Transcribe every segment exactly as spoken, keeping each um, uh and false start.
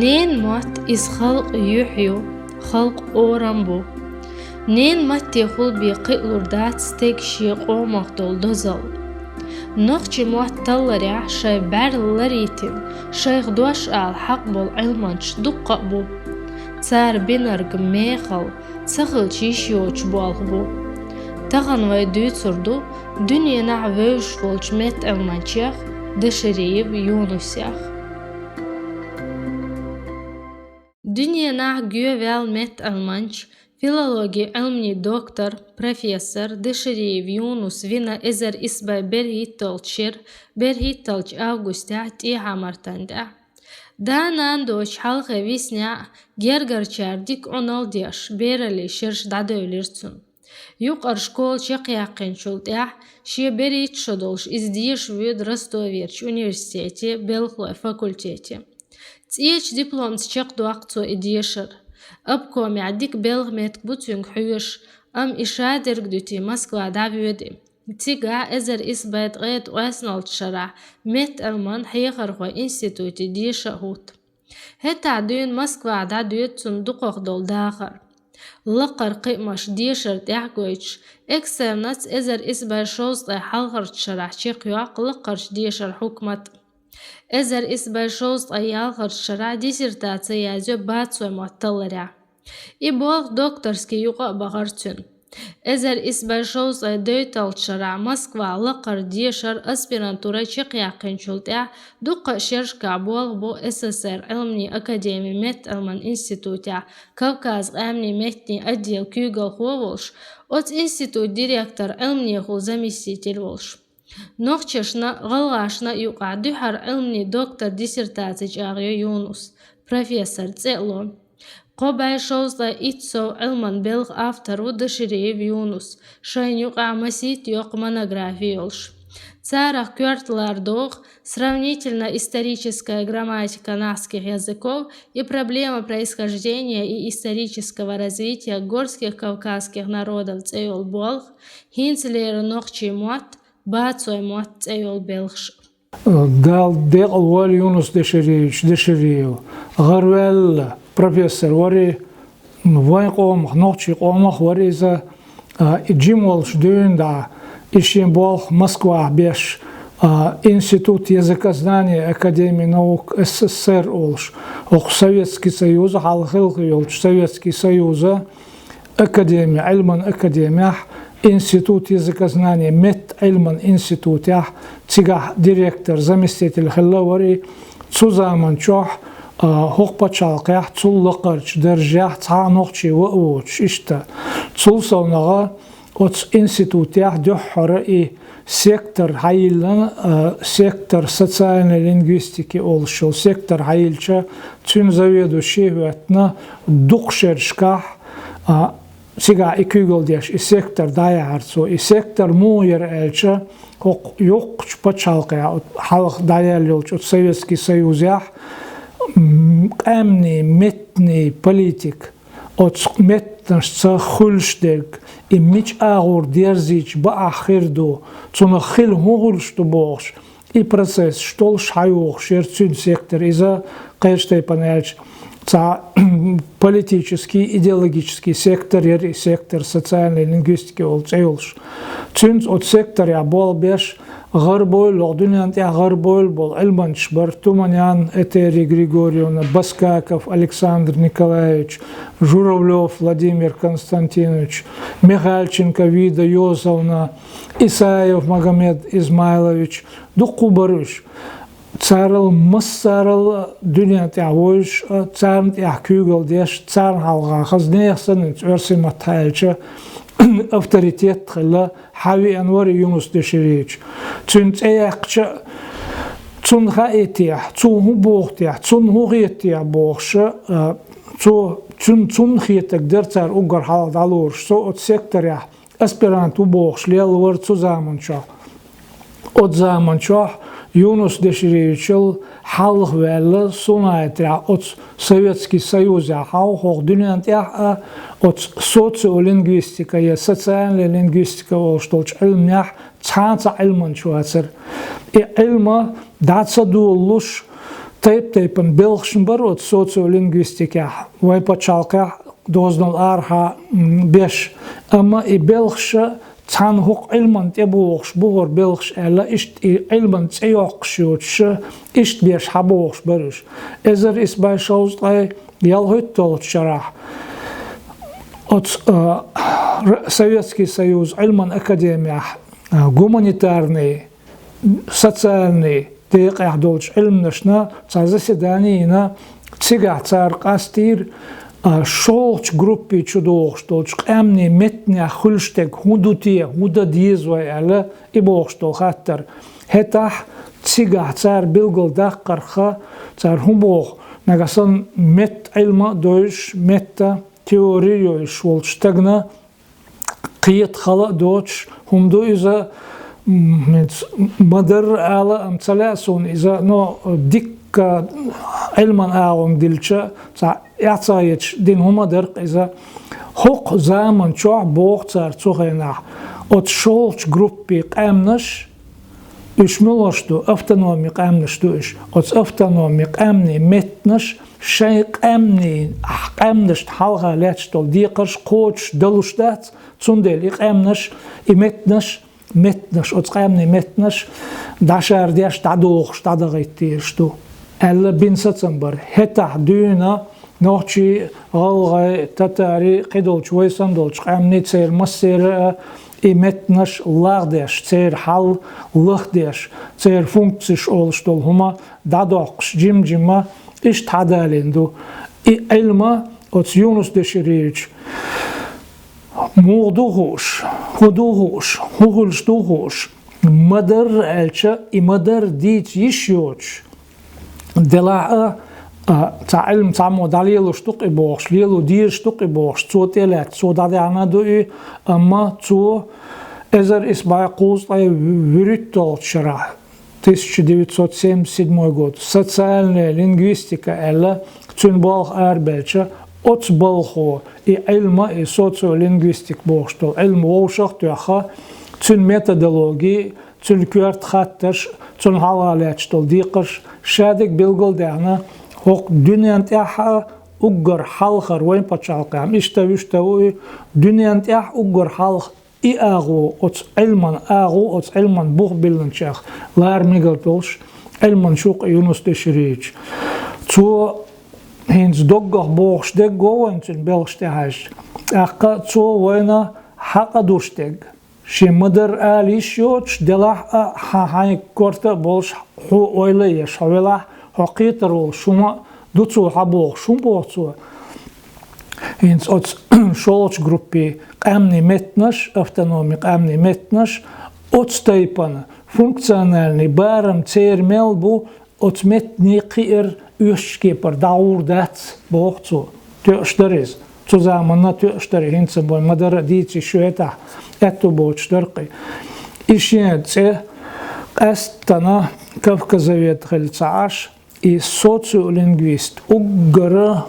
Ненан мотт — иза халкъан юхь ю, халкъан орам бу. Ненан матте хулбе кхиалур дац стеган шен къомах долу дозалла. Нохчийн мотт талларехь шайн бӀаьрла ларийна, шайх дош ала хьакъ болу Ӏилманчаш дуккха а бу. Цара бинарг мехала, ца хилча йиш йоцуш болх бу. Тахана вай дуьйцур ду дуьненахь вевзаш волчу меттаӀилманчех Дашириев Юнусех. Дуьненахь гӀоьваьлла меттаӀилманча, филологин Ӏилманийн доктор, профессор Дашириев Юнус вина эзар исс бӀе берхӀитталгӀачу шеран берхӀитталгӀачу августехь тӀехьа-мартан тӀехь. Да-нана доцучу хьалхе виснехь а гергарчара дика Ӏуналла деш, бераллин шераш дӀадевлира цунна. Юкъара школа чекхъяьккхинчул тӀаьхьа шен берхӀитта шо долуш иза деша воьду Ростоверчу университете, белхалойн факультете. ЦӀечу дипломца чекхдоккху цо и дешар. Обкомехь дика белхан меттиг бу цуьнга хьоьжуш, амма и шадерг дуьтий Москва дӀавоьду и. Цигахь эзар исс бӀе ткъе ткъайоьсналгӀачу шарахь меттаӀилман хьехархойн институте деша а хӀутту. ХӀетахь дуьйна Москвахь дӀадоьду цунна дукхах долу дахар. Лакхара кхиамаш дешар тӀехь гойтуш, экстернаца эзар исс бӀе шовзткъе хьалхарчу шарахь чекхйоккху лакхарчу дешаран хьукмат. Эзар исс бӀе шовзткъе ялхарчу шарахь диссертаци язйо бацойн мотт талларехь. И болх докторски юкъа а бахара цуьнан. Эзар исс бӀе шовзткъе дейтталгӀачу шарахь Москвахь лакхара дешар аспирантуре чекхъяьккхинчул тӀаьхьа дуккха а шерашкахь болх бо С С С Р Ӏилманийн академин меттаӀилман институтехь Кавказан къаьмнийн меттанийн отделан куьйгалхо волуш, оцу институтан директоран Ӏилманехула заместитель волуш. Нохчашна а, гӀалгӀашна а юкъахь дуьххьара Ӏилманийн доктор диссертаци чӀагӀйо Юнус, профессор цӀе а ло. Кхо бӀе шовзткъе итт сов Ӏилман белхан автор ву Дашириев Юнус, шайна юкъахь масийтта йоккха монографи йолуш. Царах коьрта лардоху «Сравнительно-историческая грамматика нахских языков и проблема происхождения и исторического развития горских кавказских народов» цӀе йолу болх, хӀинцалера нохчийн мотт, бацойн мотт цӀе йолу белхаш. Дала декъала войла Юнус Дашириевич Дашириев. ГӀараваьлла профессор вара, вайн къомах, нохчийн къомах вара иза, а, и жима волуш дуьйна дӀа, и шен болх Москвахь беш, а, Институт языкознания Академии наук С С С Р олуш, хӀокху Советский Союза, хьалха хелхина йолчу Советский Союза, академи, Ӏилман академехь, Институт языкознания, меттан Ӏилман институтехь, цигахь директор, заместитель хилла вара и. Цу заман чохь, а, хӀокху пачхьалкхехь цул лакхарчу даржехь цхьа а нохчи ван а воцуш, иштта. Цул совнагӀа оцу институтехь дуьххьара и сектор хьайиллина, а, сектор социальной лингвистики олуш йолу сектор хьайиллича, цуьнан заведующи хӀоьттина дукха шерашкахь, а, цигахь и куьйгалла деш, и сектор дӀаяьхьира цо. И сектор муха яра аьлча, хӀокху йоккхачу пачхьалкхехь, хьалха дӀаяьлла йолчу оцу Советский Союзехь, м, къаьмнийн, меттанийн политика, оцу меттанашца хуьлуш дерг, и мича агӀор дерзийча бакъахь хир ду, цунах хила хӀун хуьлуш ду бохуш, и процессаш долуш хьайогӀуш яра цуьнан сектор. Иза, кхечу тайпана аьлча, цхьа политический, идеологический сектор яра и сектор социальной лингвистики олу цӀе йолуш. Цуьнца оцу секторехь болх беш, гӀарабевлла, дуьнен тӀехь гӀарабевлла болу Ӏилманчаш бара: Туманян Этери Григорьевна, Баскаков Александр Николаевич, Журавлёв Владимир Константинович, Михальченко Вида Йосовна, Исаев Магомед Измайлович, дуккха а бара уьш. Царал массарал дуьнен тӀехь вовзаш а, царна тӀехь куьйгалла деш, царна хьалха хаза нехан санна, оьрсийн маттахь аьлча, авторитет хилла, хьавеана вара Юнус Дешириевич. Цуьнан цӀе яьккхича, цунна хаийтехь, цо хӀун боху техь, цунна хӀун хета техь бохуш, а, цо, цун-, цунна хетаг дара цара уггар хьалха дӀалоруш. Со оцу секторехь аспирант ву бохуш лелла вара цу заманчохь. Оцу заманчохь Юнус Дешириевичал хьалха ваьлла, суна хетарехь, оцу Советский Союзехь хьовха, хӀокху дуьнен тӀехь а, оцу социолингвистика я социальная лингвистика олуш долчу Ӏилманехь цхьа а цхьа Ӏилманча вацара. И Ӏилма дӀа ца долалуш, тайп-тайпана белхаш бара оцу социолингвистикехь, вайн пачхьалкхехь дозанал арахьа, м, беш. Амма и белхаш цхьана хӀокху Ӏилманна тӀебогӀуш бу хӀара белхаш аьлла, иштта и Ӏилманан цӀе йоккхуш йоцуш, иштта беш хьабогӀуш бара уьш. Эзар исс бӀе шовзткъе ялхитталгӀачу шарахь оцу, а, Р-, Советский Союз Ӏилманан академехь, а, гуманитарный, социальный декъехь долчу Ӏилманашна цхьа заседани йина, цигахь цара къастийра, а, шолгӀачу группе чу догӀуш долчу къаьмнийн меттанех хуьлуш дерг хӀун ду те, хӀун дан деза вай аьлла, и бохуш долу хаттар. ХӀетахь цигахь цара билгалдаккхарх, цара хӀун боху, нагахь санна метта Ӏилма а дойуш, метта теори а йойуш волчу стагана кхета хала а доцуш, хӀума ду иза, м, хӀинца ма-дарра ала, ам ца лаьа суна иза, но дикка Ӏилманан агӀонга дилча, цхьа эхь-цхьаьнаташ дина хӀума дара-кх иза. ХӀокху заманчохь боху цара цу хенахь, оцу шолгӀачу группе къаьмнаш, уьш муьлш ду, автономи къаьмнаш ду уьш. Оцу автономи къаьмнийн меттанаш шайн къаьмнийн, къаьмнашна хьалха лаьтташ долу декхарш кхочуш далуш дац, цундела и къаьмнаш, и меттанаш, меттанаш, оцу къаьмнийн меттанаш дӀашардеш, дӀадохуш, дӀадахийтарш ду, аьлла бина сацам бара. ХӀетахь дуьйна нохчий, гӀалгӀай, татарий, кхидолчу вай санна долчу къаьмнийн, церан массеран а и меттанаш лагӀдеш, церан хьал лахдеш, церан функцеш олуш долу хӀума дӀадоккхуш, жим-жима иштта хьадалийна ду. И Ӏилма оцу Юнус Дешириевича муха ду хууш, хӀун ду хууш, хӀун хуьлуш ду хууш, ма-дарра аьлча, и ма-дарра дийца йиш йоцуш, делахь а, а, цхьа Ӏилма цхьаммо дӀалелош ду-кх и бохуш, лело дезаш ду-кх и бохуш, цо тӀелаьцна, цо дӀадаьхьна ду и, амма цо эзар исс бӀе кхузткъе вуьрхӀитталгӀачу шарахь, тысяча девятьсот семьдесят седьмой год, социальная лингвистика аьлла, цуьнан болх арабелча, оцу балхо и Ӏилма, и социолингвистика бохуш долу Ӏилма вовшах а тоьхна, цуьнан методологи, цуьнан коьрта хаттарш, цунна хьалха лаьтташ долу декхарш шадерг билгалдаьхна, хӀокху дуьнен тӀехь а уггар хьалхара вайн пачхьалкхехь, иштта-вуьшта ву и, дуьнен тӀехь уггар хьалха и агӀо, оцу Ӏилман агӀо, оцу Ӏилман бух биллинчех лара мегар долуш Ӏилманча ву-кх Юнус Дешириевич. Цо хӀинца доггах бохуш дерг го вайна цуьнан белхаш тӀехьаьжча, тӀаккха цо вайна хьакъ а душ дерг, шен ма-дарра ала йиш йоцуш, делахь а хьан хьайн корта а болуш, хьо ойла а еш, хьо велахь, хьо кхетар волуш хӀума а ду цо хьабохуш, хӀун боху цо? ХӀинца оцу шолгӀачу группе къаьмнийн меттанаш, автономи къаьмнийн меттанаш, оцу тайпана функциональный барам церан мел бу, оцу меттанийн кхиар оьшучу кепара дӀагӀур дац, боху цо. Тоьуш дара иза. Цу заманна тоьуш дара, хӀинца бой ма-дарра а дийца йиш ю хӀетахь, аьтту боцуш дара-кх и. И шен цӀе къаьсттана кавказовед хилла ца Ӏаш, и социолингвист уггара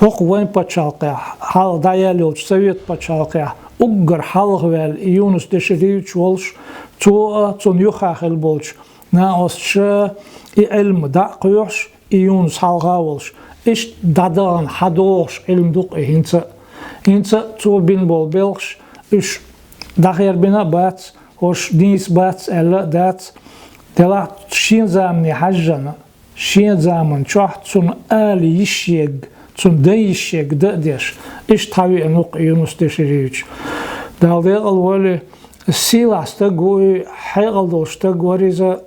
хӀокху вайн пачхьалкхехь, хьалха дӀаяьлла йолчу совет пачхьалкхехь уггар хьалха ваьлла и Юнус Дешириевич волуш, цо а, цунна юххехь хилла болчу накъосташа и Ӏилма дӀа а кхоьхьуш, и Юнус хьалха а волуш, иштта дӀадахана хьадогӀуш Ӏилма ду-кх и хӀинца а. ХӀинца а цо бина болу белхаш, уьш дӀахербина а бац, хӀорш нийса бац аьлла а дац, делахь шен замане хьаьжжина, шен заман чохь цунна ала йиш ерг, цунна дан йиш ерг дан а деш, иштта хьавеана ву-кх Юнус Дешириевич. Дала декъала войла, сийлахь стаг ву и, хьекъал долу стаг вара иза,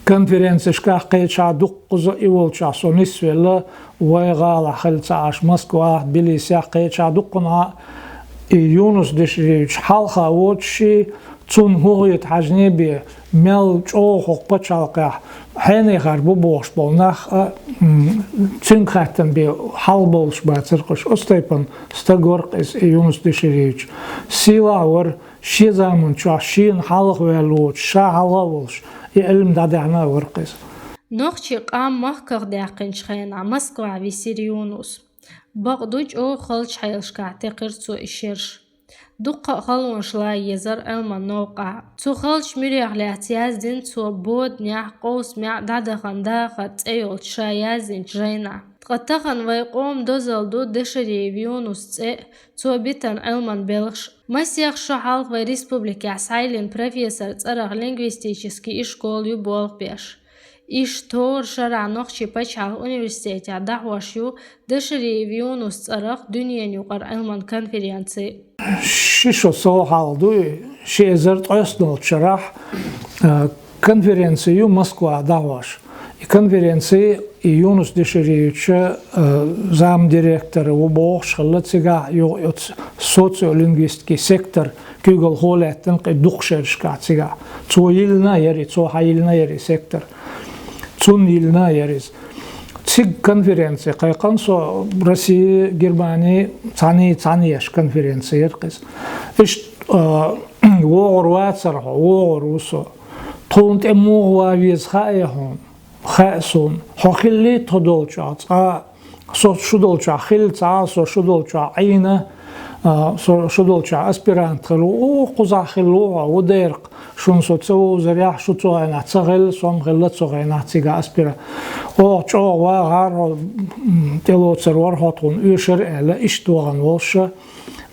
конференцешкахь кхечахьа дуккхуза и волчохь со нисвелла, вай гӀалахь хилла ца Ӏаш, Москвахь, Тбилисехь, кхечахьа дуккхунхьа и Юнус Дешириевич хьалха воцуш, цунна хӀун хета хьажний бен, мел чӀогӀа хӀокху пачхьалкхехь хьенехара бу бохуш болу нах а, м, цуьнга хаьттина бен хьалха бовлуш бацара-кх уьш. Оцу тайпана стаг вара-кх иза, и Юнус Дешириевич. Сийлахь вара, шен заманчохь шена хьалха ваьлла воцуш, ша хьалха а волуш, и Ӏилма дӀадаьхьна а вара-кх иза. Нохчийн къам махках даьккхинчу хенахь Москвахь висира Юнус. Бакъду, чӀогӀа халчу хьелашкахь текхира цо и шераш. Дуккха а халонаш лан езара Ӏилман новкъахь. Цу халчу муьрех лаьцна яздина цо боданехь, къовсамехь дӀадахана дахар цӀе йолчу ша яздинчу жайнахь. Ткъа тахана вайн къоман дозалла ду Дешириев Юнусан цӀе а, цо битина Ӏилман белхаш а. Масех шо хьалха вайн республикехь схьайиллина профессоран цӀарах лингвистический ишкол ю болх беш. Иштта хӀора шарахь Нохчийн пачхьалкхан университетехь дӀахьош ю Дешириев Юнусан цӀарах дуьненаюкъара Ӏилман конференци. Ши шо совнаха ду и, ши эзар ткъоьсналгӀачу шарахь, а, конференци ю Москвахь дӀахьош. И конференци и Юнус Дешириевича, а, замдиректор ву бохуш хилла цигахь, юха оцу социолингвистикин сектор куьйгалхо лаьттина кхин дукха шерашкахь цигахь. Цо йиллина а яра и, цо схьайиллина а яра и сектор. Цунна йиллина а яра иза. Цига конференци кхайкхина со, Росси, Германи, цхьаьний, цхьаьна еш конференци яра-кх иза. Иштта, а, вогӀур вацара хьо, вогӀур ву со. Тхуна тӀе муха ван веза хаьий хьуна? Хаьа суна. Хьо хиллий тхо долчохь цкъа а, со шу долчохь хилла ца Ӏа, со шу долчохь Ӏийна, а, со шу долчохь аспирант хилла ву, кхузахь хилла ву хьо, ву дера-кх, шуна со ца вовзарехь, шу цу хенахь ца хилла, со-м хилла цу хенахь цигахь аспирант. Оха чӀогӀа вагӀара хьо, м, тӀелоцур вара хьо тхуна оьшура аьлла, иштта вахана волуш а,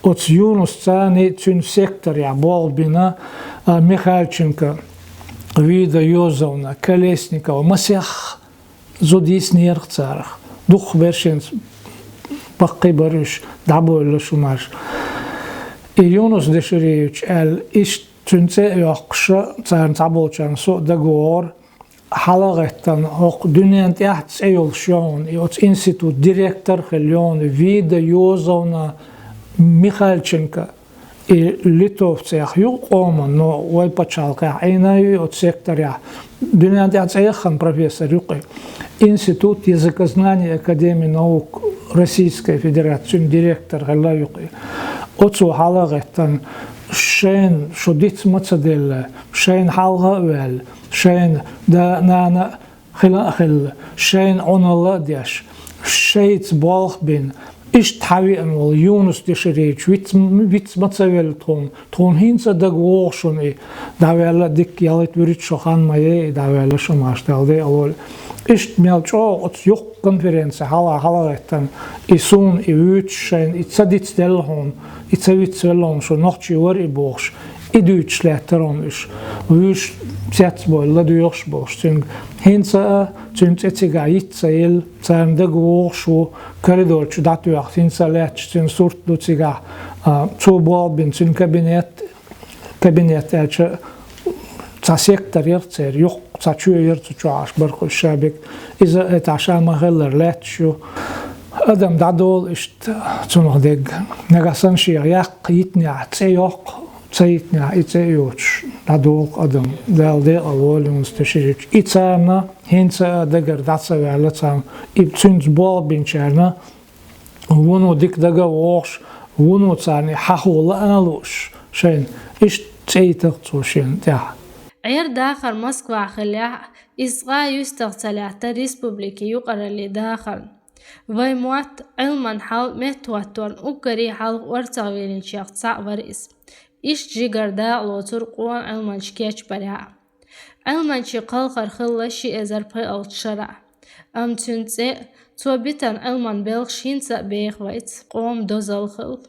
оцу Юнусца цхьаьний, цуьнан секторехь болх бина, а, Михальченко Вида Йозовна, Колесникова, масех зуда йиснера-кх царах. Дукхахберш, баккхий бара уьш, дӀабевлла шу марш. И Юнус Дешириевич аьлла, иштта цуьнан цӀе а йоккхуш, царна цхьаболчарна со а дагавогӀура, хьала а гӀеттина, хӀокху дуьненна тӀехь цӀе йолуш ю хьуна, и оцу институтан директор а хилла ю хьуна, Вида Йозовна Михальченко. И литовцех ю къоман, но вай пачхьалкхехь Ӏийна а ю оцу секторехь. Дуьненна тӀехь цӀе яхана профессор ю-кх и. Институт языкознания Академии наук Российской Федерации, цуьнан директор хилла ю-кх и. Оцо хьала а гӀеттина, шайна шо диц ма ца делла, шайна хьалха а ваьлла, шайна да-нана а хила а хилла, шайна Ӏуналла а деш, шайца болх бина, иштта хьан веана волу Юнус Дешириевич виц, виц ма ца велла тхуна, тхуна хӀинца а дага вогӀу шуна и, дӀаваьлла дика ялхитта-вуьрхӀитта шо хан ма яй и, дӀаваьлла шу марш, Далла декъала волу. Иштта мел чӀогӀа оцу юха конференци хьала, хьала а гӀеттина, и суна, и вуьйцуш шайна, и ца дицделла хьуна, и ца вицвелла хьуна, шу нохчи вара и бохуш, и дуьйцуш лаьттара хьуна уьш, вуьйш цецбойла ладоьгӀуш болуш цуьнга. ХӀинца а цуьнан цӀе цигахь йиц ца елла, царна дага вогӀуш ву, коридор чу дӀатоьхна, хӀинца а лаьтташ цуьнан сурт ду цигахь, а, цо болх бина цуьнан кабинет, кабинет аьлча, цхьа сектор яра церан, юха цхьа чоь яра цу чохь, Ӏаш бара-кх уьш ша биг. Иза а тӀехь ша ма-хиллара лаьтташ ю. Адам дӀадолу иштта цунах дегга. Нагахь санна шех яккха йитинехь цӀе йоккху, ца йитинехь и цӀе а йоцуш, дӀадолу-кх адам. Далла декъала волу Юнус Дешириевич. И царна хӀинца а дагара дӀа ца ваьлла царна, и цуьнца болх бинчарна, вуно дика дага а вогӀуш, вуно царна и хьахо лаьа а лууш шайна, иштта цӀе йитира-кх цо шена тӀехь. Ӏер дахар Москвахь хиллехь а, иза цкъа а юьстах ца лаьтта республикин юкъараллин дахарна. Вайн мотт, Ӏилман хьал меттахӀотторна уггаре хьалха орцахвеллинчех цхьаъ вара иза. Иштта жигара дакъа лоцура къона Ӏилманча кечбарехь а. Ӏилманчийн кхалхар хилла ши эзар пхоьалгӀачу шарахь. Амма цуьнан цӀе а, цо битина Ӏилман белхаш хӀинца а беха вайца, къоман дозалла хилла.